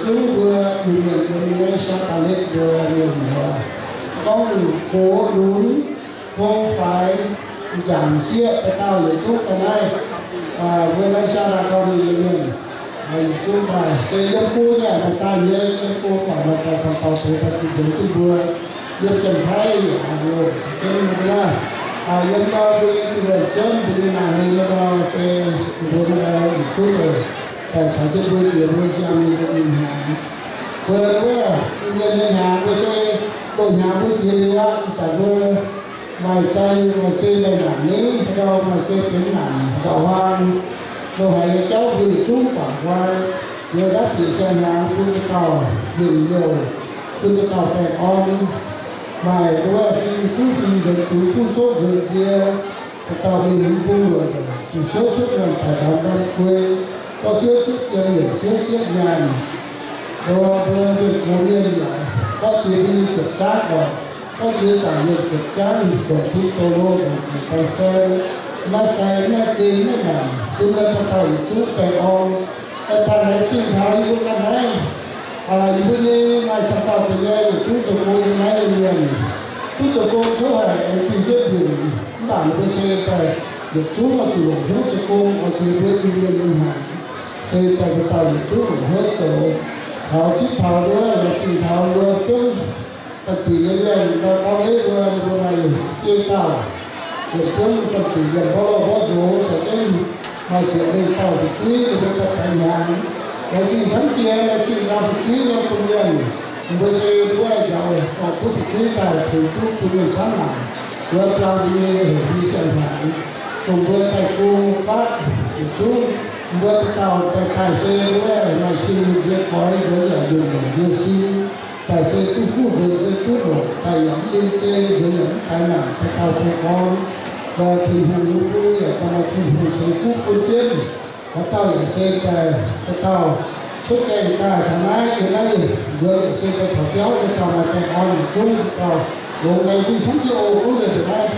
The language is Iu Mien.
Zungv mbuo Iu-Mienh yiem naaiv Saav Daa Letv mbuo mienh muoz, gorngv gox lunx, gong faix, m'jangc sieqv, dauh dauh yietc zungv daaih naaiv, mbuo naaiv Saav Daa Letv gorngv mienh, yietc zungv daaih se yiem go nyei maaih daaih nyei, yiem go daaih maaih daaih caux dauh tengx daaih bun nzuonx duqv mbuo. Yiem Janx-Taiv yaac loz-hnoi jienv mbuo naaiv, yiem gau mbuo nyei Iu-Mienh jienv mbuo nyei naaic hmien nyei gau se mbuo naaiv yietc zungv daaih caux jienv mbuo jiex mbuo siang nyei mienh hnyangx. Mbuo wuov Iu-Mienh nyei hnyangx mbuo se loz-hnyangx mbuo jiex liuz aqv, ih zanc mbuo maaih zai maaih zei maaih naanc ni, haaix dauh maaih zei benx naanc, haaix dauh huaang, loz-haaix nyei jauv mbuo yietc zungv guangc nqoi, jiex naaiv bieqc siang-hnyangx bun dauh dauh mienh youh, bun dauh dauh baengh orn. Maaih wuov fing kuv fing nzuonx zuiz, kuv soqv nzuonx nzie, dauh dauh mingh mv bung luoqc, zuqc siouv cuotv nyaanh daic ndorm ndorm guei, zorqv siouv cuotv jiem, yietc siouv cuotv nyaanh. Mbuo, mbuo mienh gox mienh yaac gorngv jiex mbuo nyei jiepc zaangv oc, gorngv jiex zaangc mienh jiepc zaangv, ndongc tin doz lo, ndongc zuqc dong se, maaih zai maaih zei maaih naanc, bun dauh dauh yietc zungv baengh orn. Daaih daaih naaiv zingh taux yie mbuo ganh naaiv, yie mbuo nyei maaih camv dauh deix nyei yietc zungv zoux gong nyei naaiv nyei mienh, duqv zoux gong kouv haic, aengx bun jienv mbienc, mv baac ninh mbuo se daaih yietc zungv oix zuqc longc hnyouv zoux gong, oix zuqc mbuo Iu-Mienh nyei hnyangx, se daaih mbuo dauh yietc zungv longc hnyouv zoux. Taux zipv taux wuov, laengz zingh taux mbuo biomv ganh dingc nyei mienh, ndau gorngv ei mbuo, mbuo maaih biei dauh yietc biomv ganh dingc yiem mborqv lorh mborqv nzox caux jienv maaih ziepc lengh dauh fu'jueiv ninh mbuo daaih baengh hnyangx. Laengz zingh camv jiex, laengz zingh ndau fu'jueiv nyei domh mienh. Mbuo se wuov njaaux dorh duqv fu'jueiv daaih tengx duqv bun mienh camv naaic, wuov biaa mbuo nyei heuc mbuo siang-hnyangx, dongh mbuo daaih go fatv yietc zungv, mbuo dauh dauh daaih daaih se wuov maaih cing nzie goix nzuonx yaac nduqc longc nzie sin, daaih se duqv huv nzuonx se duqv longc, daaih yaac mv limh zei nzuonx yaac mv daix naanc, daaih dauh baengh orn. Mbuo Tin-Hungh nyei bung yaac daaih maaih Tin-Hungh ceix fuqv bun jienv. Haaix dauh yaac se daaih, daaih dauh cuotv gaengh daaih taux naaiv, yiem naaiv nzuonx yaac se daaih taux biauv, daaih dauh maaih baengh orn yietc zungv, daaih dauh longx laengz zingh camv jiex oc. Gorngv nzengc mbuoqc naaiv,